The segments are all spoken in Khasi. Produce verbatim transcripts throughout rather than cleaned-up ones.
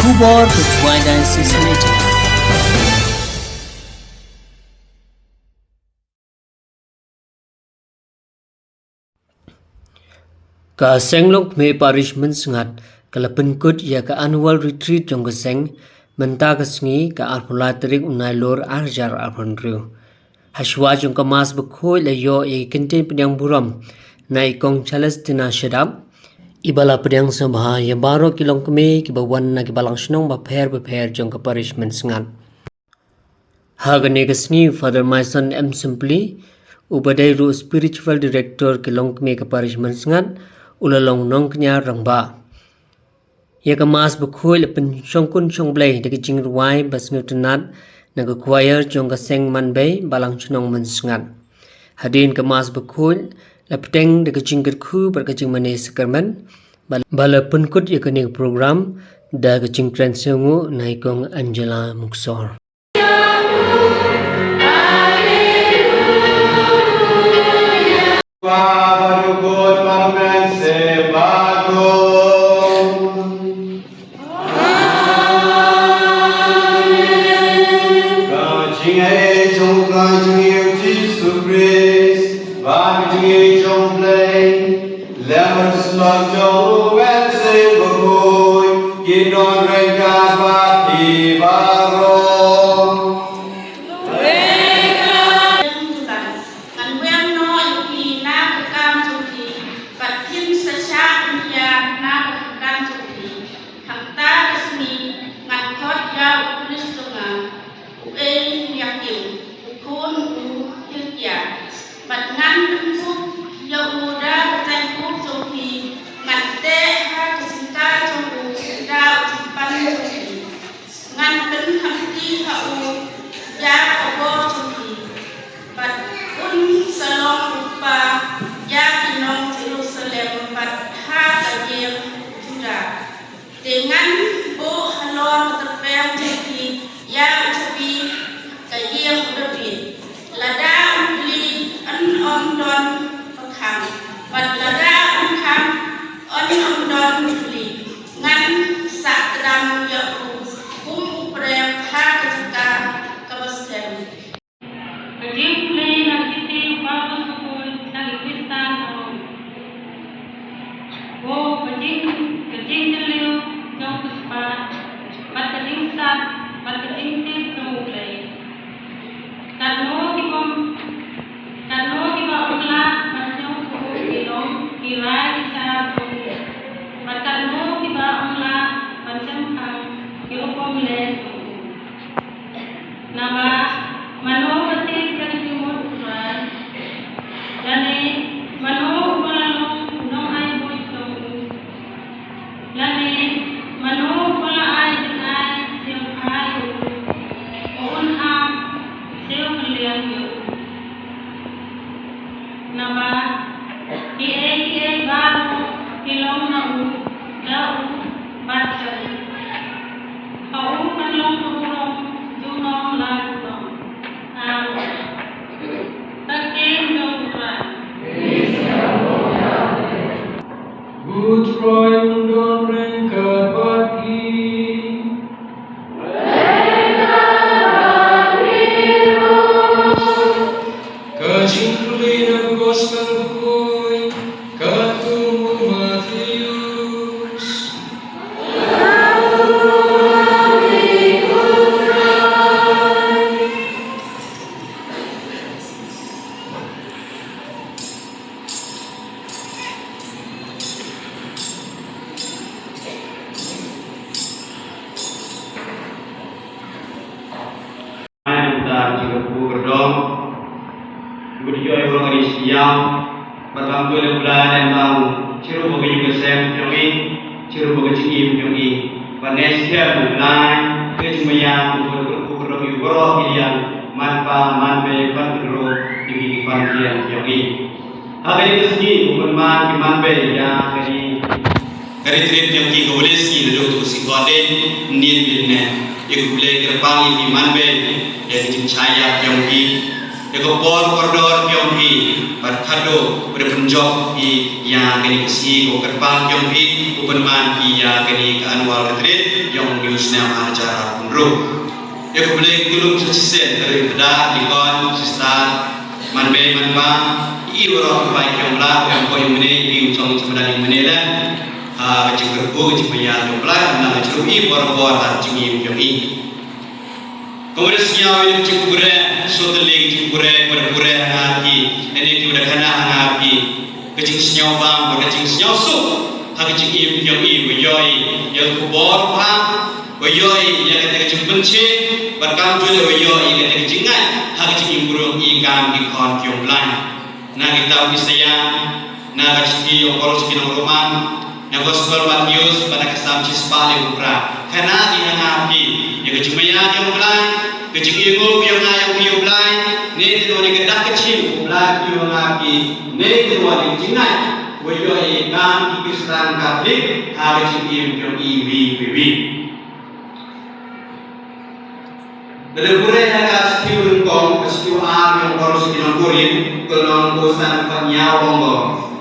Khubor ka Khwai Diocese Radio. Ka Seng Longkmie Parish Mynsngat ka la pynkut ïa ka annual retreat jong ka seng mynta ka sngi ka arphew lai tarik u Nailur arhajar arphew hynriew. Hashwa jong ka Mass bakhuid la ïoh ïa ki kyntien pdiang burom na i Kong Celestina Shadap, iba la pdiang sngewbha ïa baroh ki longkmie kiba wan na ki balang shnong bapher bapher jong ka Parish Mynsngat. Ha kane ka sngi Father Myson M Sympli, uba dei ruh Spiritual Director ki longkmie ka Parish Mynsngat, u la long nongkñia rangbah. Ïa ka Mass bakhuid la pynshongkun shongblei da ka jingrwai ba sngewtynnat na ka choir jong ka seng Manbei, balang shnong Mynsngat. Hadien ka Mass bakhuid la pteng da ka jingkyrkhu bad ka jingmane sakramen, ba, ba la pynkut ïa kane ka program da ka jingkren sngewnguh na i Kong Angela Muksor. Ka jingaiei jong U Trai jong ngi U Jisu Khrist, bad ka jingaiei jong U Blei, lem bad ka syndon jong U Mynsiem Bakhuid, kin don ryngkat bad phi baroh. Ngan weng noh ïa phi na ka kam jong phi, bad phin sa shah pynhiar na ka kam jong phi. Hangta ka sngi ngan khot ïa U Khrist jong nga, uei ngan ïakhun, u khun u Hilkia. Bad ngan pynkup ïa u da ka jaiñkup jong phi, ngan teh ha ka jingkha jong u da u jingpan jong phi. Ngan pynkhapti ha u ïa ka bor jong phi, bad un sa long u kpa ïa ki nong Jerusalem bad ha ka ïing Judah. Te ngan buh halor ka tyrpeng jong phi ïa u chabi ka ïing u Dabid. Lada un bli, un ym don ba khang, bad lada un khang, un ym don ba bli. Ngan sa kdang ïa u kum u prem ha ka jaka kaba skhem. Ka jingpule na ka shithi u Paulus bakhuid sha ki Khristan ha Rom. Ko ka jing, ka jingjylliew jong ka shipai, bad ka jingsat, bad ka jingtip jong U Blei. Katno ki bym, katno kiba ym lah ban sngewthuh ki long ki rai ki shar jong u. Bad katno kiba ym lah ban shemphang ki rukom leh jong u. Naba mano ba tip ïa ka jingmut U Trai? Lane mano uba la long u nongai buit jong u? Lane mano ba la ai jingai sngewbha ïa u ba un hap siew kylliang ïa u? Naba kiei kiei baroh ki long na u, da u, bad sha u. Ha u kan long ka burom junom la junom. Amen. Ka ktien jong U Trai. U Trai un don ryngkat bad phi. Ka jingpule na ka Gospel bakhuid katkum u Mathaios. Ai nangta ka jingkyrkhu kyrdoh. Ngi kyrkhu ïa U Blei, ngi ïa bad ban kyrkhu ïa U Blei, nangta sha ruh ba ka ïing ka sem jong ngi, sha ruh ba ka jingim jong ngi. Ban ïa skhem U Blei, ka jingmaïan, U Blei kyrkhu kyrdoh ïa baroh ki liang, man pa, man mei, ban kyrkhu ïa ki, ki ban ki liang jong ngi. Ha kane ka sngi, u kynmaw ki man bei ïa kane ka retreat jong ki, ka wei sngi naduh ka sngi Kynthei, ynnin ynnin ne. Ïa U Blei kyrpang ïa ki man bei ïa ka jingshai ïap jong ki, ïa ka por kordor jong ki. Bad kado u da pynjop ïa kane ka sngi, ko kyrpang jong phi u pynman ïa kane ka annual retreat jong u snem arhajar arphew. Ïa ka Blei ka lum sa chisien ka ri bda dikon sister man bei man ba i waroh ki bai jong la u em ko ïa mane i u chong chong da ïa mane la. Ha ka jingkyrkhu ka jingmaya jong la na ka jingkyrkhu i bor bor ha ka jingim jong i. Ka wada sngew ïa ka jingkhublei, sngewthuh ïa ka jingkhublei, khublei ha nga phi. Ine ki wada khana ha nga phi. Ka jingsngewbha, ka jingsngewsuk. Ha ka jingim jong i, wa ïohi ïa ka khubor bha, wa ïohi ïa kata ka jingpynshai, bad kam ju leh wa ïohi ïa kata ka jingngeit ha ka jingim briew i kam ki khon ki ong Blei. Na ka kitab Isaïah, na ka shithi jong u Paulus sha ki nong Roman, na Gospel Mathaios, bad na ka Salm shispah le u pra. Khana ïa nga phi ïa ka jingmaya jong u Blei, ka jinginguh ïa nga ïa phi u Blei, ne te ne ka dak ka jingim u Blei phi ïa nga phi, ne te ne ka jingngeit wa ïohi kam ki Khristan Katholik ha ka jingim jong i wi wi wi. Lada pule ha ka shithi u Rom, ka shithi u ar jong u Paulus sha ki nong Korinth, ka lynnong ka san, ka hynñiew ong ko.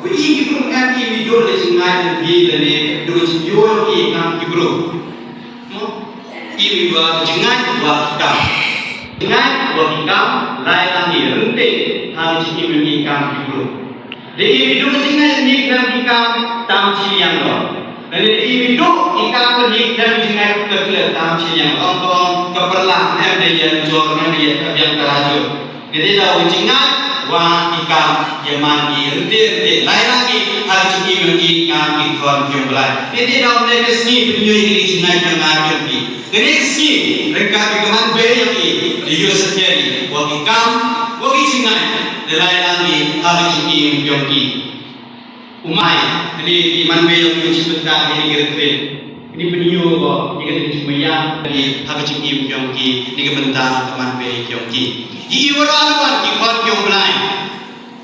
Wa i ki briew em i wi duh ka jingngeit jong phi lane duh ka jingïohi jong i kam ki briew. Mo? I wi wa ka jingngeit wa ki kam. Jingngeit wa ki kam lai lang i ryntih ha ka jingim jong i kam ki briew. Lada i wi duh ka jingngeit ïa ki kam ki kam tam shiliang doh. Lada i wi duh i kam ka jingngeit ïa ki kam ka jingngeit ka klet tam shiliang doh. Ong ka ong ka pyrla em de ïa jor na de ïa ka biang ka rajur. Lada i duh ka jingngeit wa ki kam ïa man i ryntih ryntih lai lang i ha ka jingim ïa ki kam ki khon ki ong Blei. Lada i duh ne ka sngi pynïoh ïa ka jingngeit ïa nga ïa ki. Kane ka sngi, ryngkat bad ka man bei jong i, da ïoh satia i, wa ki kam, wa ki jingngeit, da lai lang i, ha ka jingim jong ki. U Mai, kane ki man bei jong ki, jingpynta kane ki retreat. Kane pynïoh ko, ïa kane ka jingmaya, kane ha ka jingim jong ki, kane ka bynta ka man bei jong ki. Ki i waroh ki khon ki ong Blei.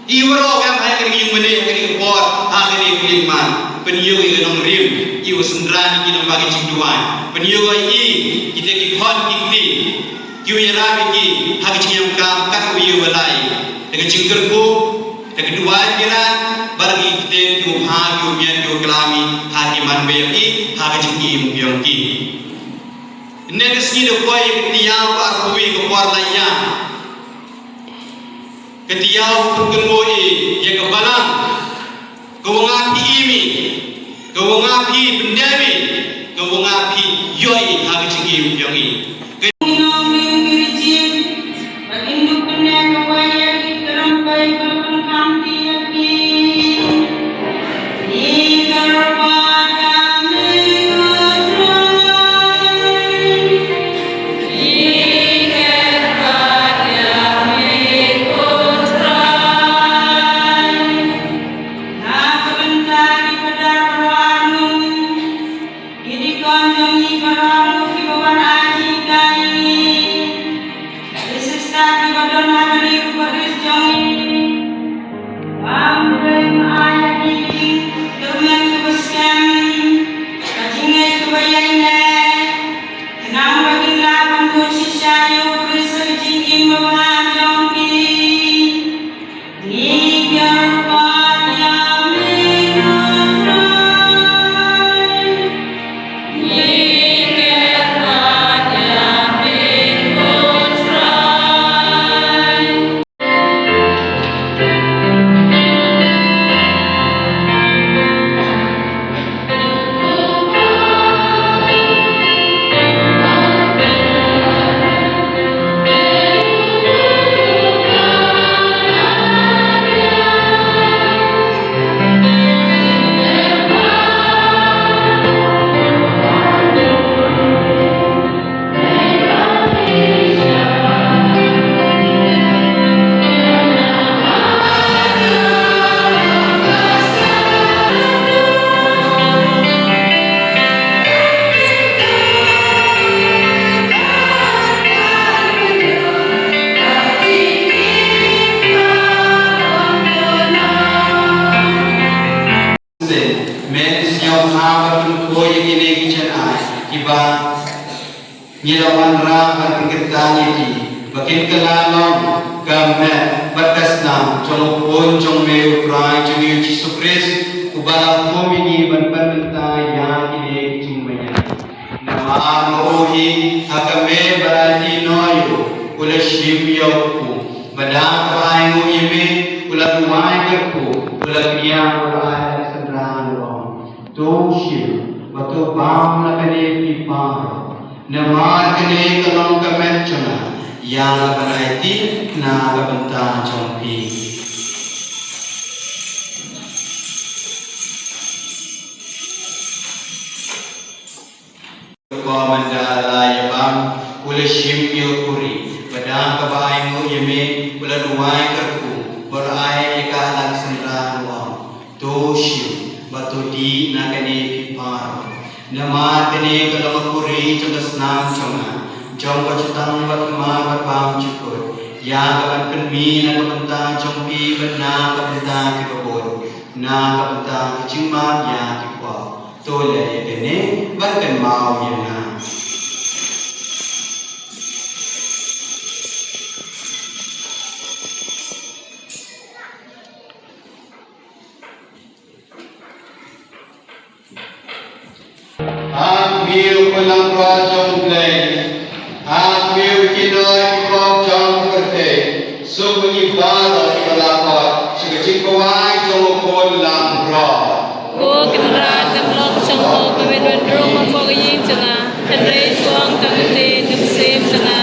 I waroh em ha kane ka ïing mane, ha kane ka por, ha kane ka ïing man. Pynïoh ïa ka nongrim, ïa u syndran ïa ki nongba ki jingduwai. Pynïoh ïa i, kita ki khon ki kti. Ki u ïarap ïa ki, ha ka jingïam kam, kat u ïa u lai. Da ka jingkyrkhu, da ka duwai ki ran, bad da ki ktien, ki u bha, ki u miat, ki u klam i, ha ki man bei ïa i, ha ka jingim ïa ki. Kane ka sngi da poi ïa ka tïaw ka arphew wi ka por la ïa. Ka tïaw ka pynkyndit ïa ka balang. Ka wa nga phi im i, ka wa nga phi pyndem i, ka wa nga phi ïohi ha ka jingim jong i. Ka Ki dei ki khon jong ngi baroh kiba wan aiti ïa ngi. Ki sister kiba don ha kane ka barit jong ngi. Ba U Blei un ai ïa ngi ka jingkyrmen kaba skhem, ka jingngeit kaba ïaineh. Khnang ba ngin lah ban bud shisha ïa U Khrist ha ka jingim babha jong ngi. Seh, men sngewbha ban pynkhuid ïa kine ki jingai kiba ngi la wanrah ban pynkyrteng ïa ki ba kin kylla long ka Ka met bad ka snam jong u Khun jong me, u Trai jong ngi u Jisu Khrist, uba la khum ïa ngi ban pynbynta ïa kine ki jingmaïan. Namar ma u hi, ha ka met ba la ïaid noh ïa u, u la shim ïa u kpu, bad da kaba ainguh ïa me, u la duwai kyrkhu, u la kñia, u la ai ha ka synran, u ong: To shim bad to bam na kane phi baroh, namar kane ka long ka met jong nga, ïa la ban aiti na ka bynta jong phi. Kaba mynta la ïa bam, u la shim ïa u kuri, bad da kaba ainguh ïa me, u la duwai kyrkhu, bad u la ai ïa ka ha ka synran, u ong: To shim bad to dih na kane phi baroh, namar kane ka long ka kuri jong ka snam jong nga, jong ka jutang bad ka mar bad bymjukut, ïa ka ban pynmih na ka bynta jong phi bad na ka bynta kiba bun, na ka bynta ka jingmap ïa ki kwah. To leh ïa kane ban kynmaw ïa nga. Ha khmih, ko Lamro jong U Blei. Ha khmih, ki nongïalam jong ka pyrthei. Suk ma ngi baroh kiba la khot sha ka jingkwah jong U Khun Lamro. Ko Kynrad, ka lok jong u ka mih ban rung hapoh ka ïing jong nga. Hynrei to ong tang katei, ka mynsiem jong nga